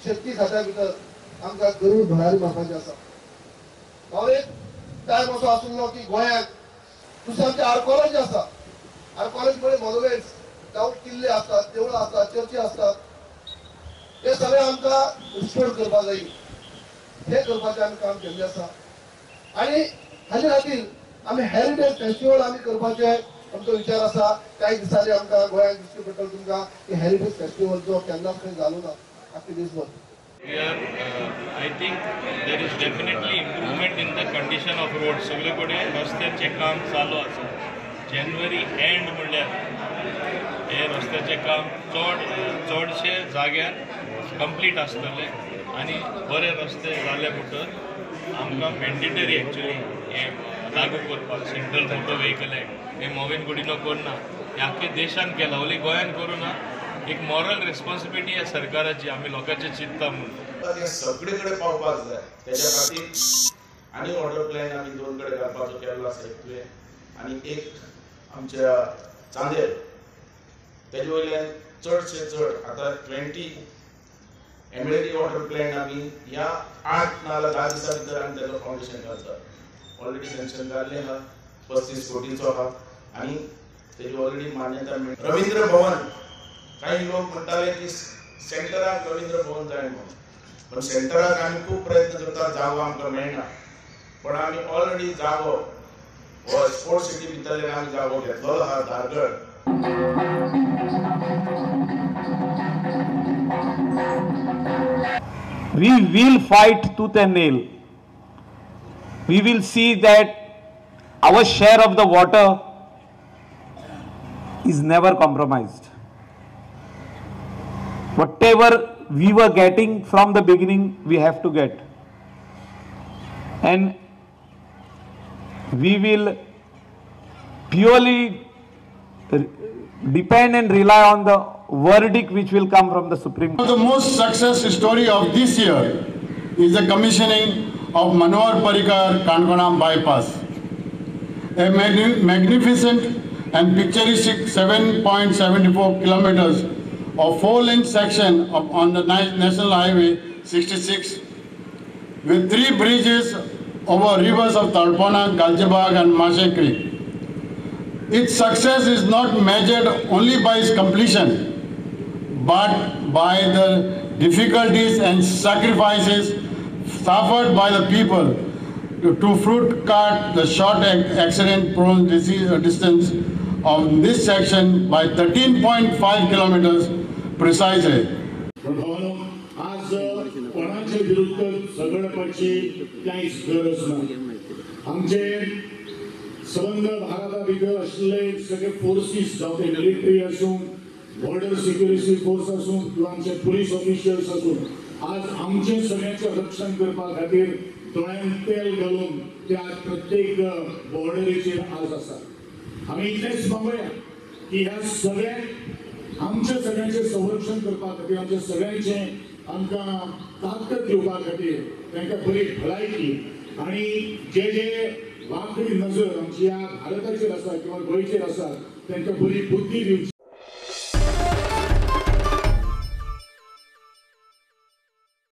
शेतकी खात्या भितर आमकां गरूड भरारी मारपाची आसा. हांव एक टायम असो आशिल्लो की गोंयांत दुसरें आमचे आर्कोलॉजी आसा. आर्कोलॉजी म्हणजे मोनुमेंट्स, जावं किल्ले आसतात, देवळां आसतात, चर्ची आसतात, हे सगळें आमकां रिस्टोर करपाक जाय. हे करपाचें आमी काम केल्लें आसा. आनी हाजे खातीर आमी हेरिटेज फेस्टिवल आमी करपाचें आमचो विचार आसा. कांय दिसांनी आमकां गोंयांत दिश्टी पडटलो तुमकां की हेरिटेज फेस्टिवल जो केन्नाच खंय जालो ना आख्खे देशभर. I think there is definitely improvement in the condition of road. सगळे कडेन रस्त्याचें काम चालू आसा. जानेवारी एंड म्हणल्यार हे रस्त्याचें काम चडशे जाग्यार कंप्लीट आसतलें आनी बरे रस्ते जाले म्हणटच आमकां मॅन्डेटरी एक्चुली हें लागू करपाक सेंट्रल मोटर व्हेकल एक्ट हें मॉविन गुडिन्हो करना, हें आख्खे देशान केलां, ओली गोंयान करूं ना. एक मॉरल रिस्पॉन्सिबिलिटी ह्या सरकाराची, आमी लोकांचें चिंतता म्हणून सगळे कडेन पावपाक जाय. तेच्या खातीर आनी वॉटर प्लॅन आमी 2 कडेन घालपाचो केल्लो आसा. एक तुवें आनी एक आमच्या चांदेर. तेजे वयल्यान चडशे चड आतां 20 MLD water plan आमी ह्या 8 ना 10 दिसां भितर आमी तेजो फावंडेशन घालता. ऑलरेडी सँक्शन जाल्लें आहा, 35 कोटीचो आहा आनी तेजी ऑलरेडी मान्यता मेळ्ळी. रवींद्र भवन, काही लोक म्हणटाले की सेंटराक रवींद्र भवन जाय म्हणून, पण सेंटराक आमी खूब प्रयत्न करता, जागो आमकां मेळना. पण आमी ऑलरेडी जागो हो स्पोर्ट्स सिटी भितरल्यान आमी जागो घेतलेलो आहा धारगड. We will fight tooth and nail. We will see that our share of the water is never compromised. Whatever we were getting from the beginning, we have to get. And we will purely depend and rely on the verdict which will come from the Supreme Court. The most success story of this year is the commissioning of Manohar Parrikar Canacona bypass. A magnificent and picturesque 7.74 kilometers of 4-lane section on the National Highway 66 with 3 bridges over rivers of Talpona, Galgibag and Mashe Creek. Its success is not measured only by its completion, but by the difficulties and sacrifices suffered by the people to fruit cut the short accident-prone distance of this section by 13.5 kilometers precisely. आज कोणाचे विरुद्ध झगडपाची कांयच गरज ना. आमचे संबंद भारता भितर आशिल्ले सगळे फोर्सीस, जावं ते मिलिटरी आसूं, बॉर्डर सिक्युरिटी फोर्स आसूं किंवा आमचे पुलीस ऑफिशियल्स आसूं, आज आमचें सगळ्यांचें रक्षण करपा खातीर दोळ्यांत तेल घालून त्या प्रत्येक बॉर्डरीचेर आज आसा. आमी इतलेंच मागोया की ह्या सगळ्यांक आमच्या सगळ्यांचें संरक्षण करपा खातीर, आमच्या सगळ्यांचें आमकां ताकद दिवपा खातीर तांकां बरी भलायकी आनी जे जे वांकडी नजर आमची ह्या भारताचेर आसा किंवा गोंयचेर आसा तांकां बरी बुद्धी दिवची.